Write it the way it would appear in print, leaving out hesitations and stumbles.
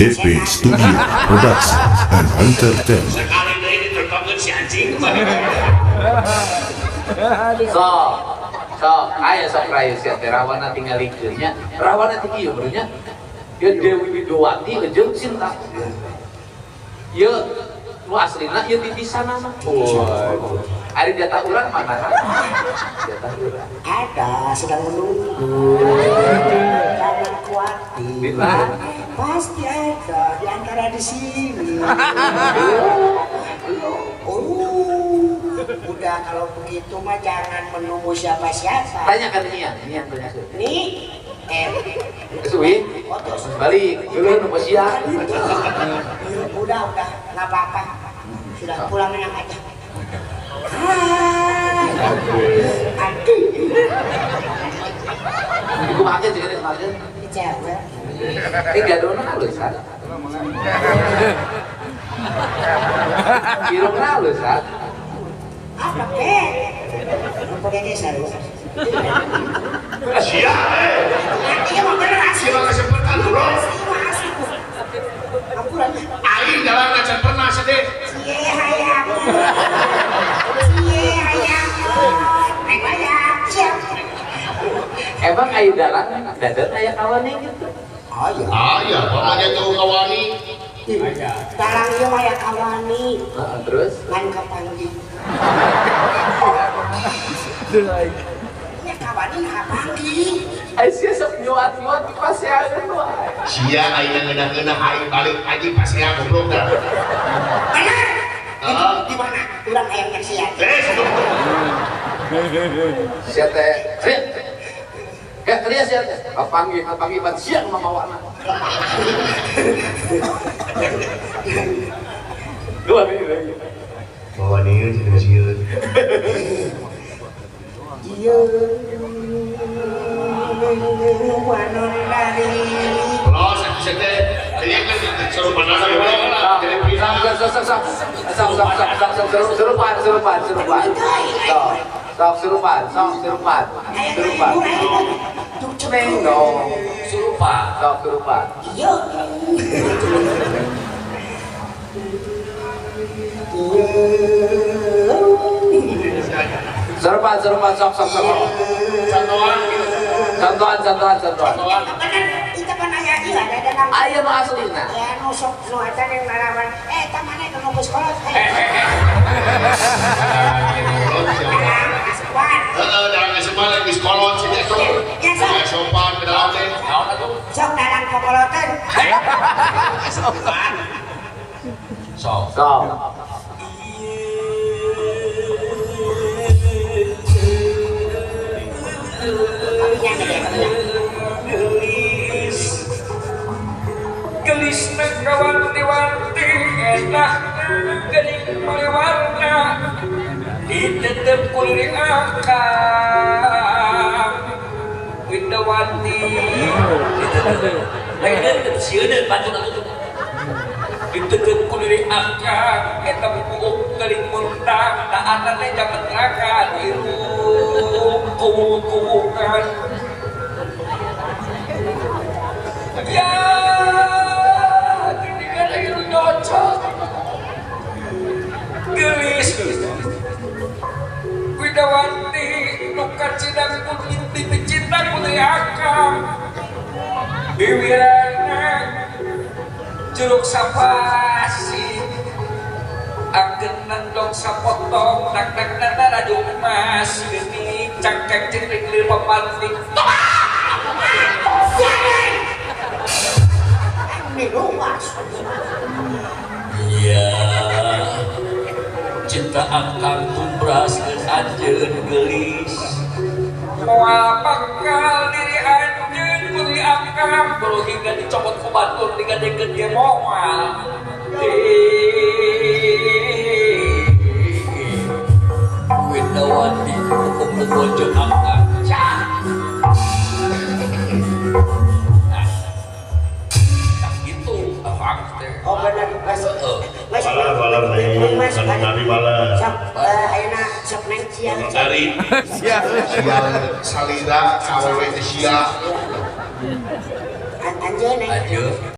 DP Studio Production and Entertainment. Sekali deui ditelepon si anjing. Sok. Sok, aya sok rayu sia teh rawana tingalikeun nya. Rawana teh kieu beuh nya. Ieu Dewi Widowati jeung Sinta. Ieu nu aslina ieu titisanna mah. Waduh. Ari jatah urang mana? Jatah urang. Ada, sedang menunggu. Jangan khawatir. Pasti ada di antara di sini. Oh, udah kalau begitu mah jangan menunggu siapa-siapa. Tanyakan Nian, Nian tanya. Nih, Suwi, balik, dulu nunggu siang. Udah, nggak apa-apa. Sudah pulang enak aja. Aduh. Ibu makan sih, makan. Cewek. Gadono halus, kan? Irungna halus, kan? Apa kek? Apa kek seru? Sia, iya mah bener asli. Sia kesempatan bro. Aing dalam acan pernah sedih. Cie hayang. Cie hayang. Hayang. Siap. Emang ayo dalam dadan aya kawannya gitu. Aya. Aya, bapaknya tuh kawani. Dalang ieu mah aya kawani. Heeh, terus ngan kapanggih. Nya kawani kapanggih. Ai sia sok nyuat-nyuat di pasean wae. Sia aing ngeunah-ngeunah aing balik aja pasean goblok dah. Bener. Itu di mana? Urang hayang nyaksian. Eh, sia teh. Ya, teriak sia teh. Kapanggih, kapanggih ban siang mamawana. Dua nih lagi. Bawa nih sih sieun. Iya. Wanon dari. Los atuh teh. Teriak kan serupan lah. Sok sok sok sok sok sok serupan serupan serupan. Sok sok serupan, sok serupan. Serupan. Neng dong. Serupan, sok serupan. Iya. Serupan, serupan, sok, sok, sok. Contohan gitu. Contohan, contohan, contohan. Itu kan aya ieu ada dalam. Aya nu aslina. Ya nu sok nu eta yang narawan. Eh, eta mana nu geus kolot. Heeh, dalang asupan geus kolot sih eta. Ya sok. Sopan ke dalam teh. Naon atuh? Sok dalang kokolotan. Sopan. Sok. Sok. Gelis gelis nakawanti-wanti enak geling maliwarna ditetep kuliring akang Widawati ditetep lain tetep sieun patut atuh ditetep kuliring akang eta buuk geling muntah taatan teh jamet neraka irung kuwung-kuwungan. Ya, gini kan lagi lu nyocok. Gelis Widawati nuka cidang putih cinta putri akang Biwirana jeruk sapasi agen nendong sapotong nak nak nana raju emas gini cangkeng cengkring lir pemantik. Iya, cinta akang tumbras geus anjeun geulis. Moal bakal diri anjeun putri akang boro hingga dicopot ku batur digadekeun ge moal. Widawati hukum bojo akang. Oh benar, Mas. Mas. Balar Mas. Nari balar. Sok ayeuna sok neng siang. Nari. Siang salira kawewe teh sia. Anjeun. Anjeun.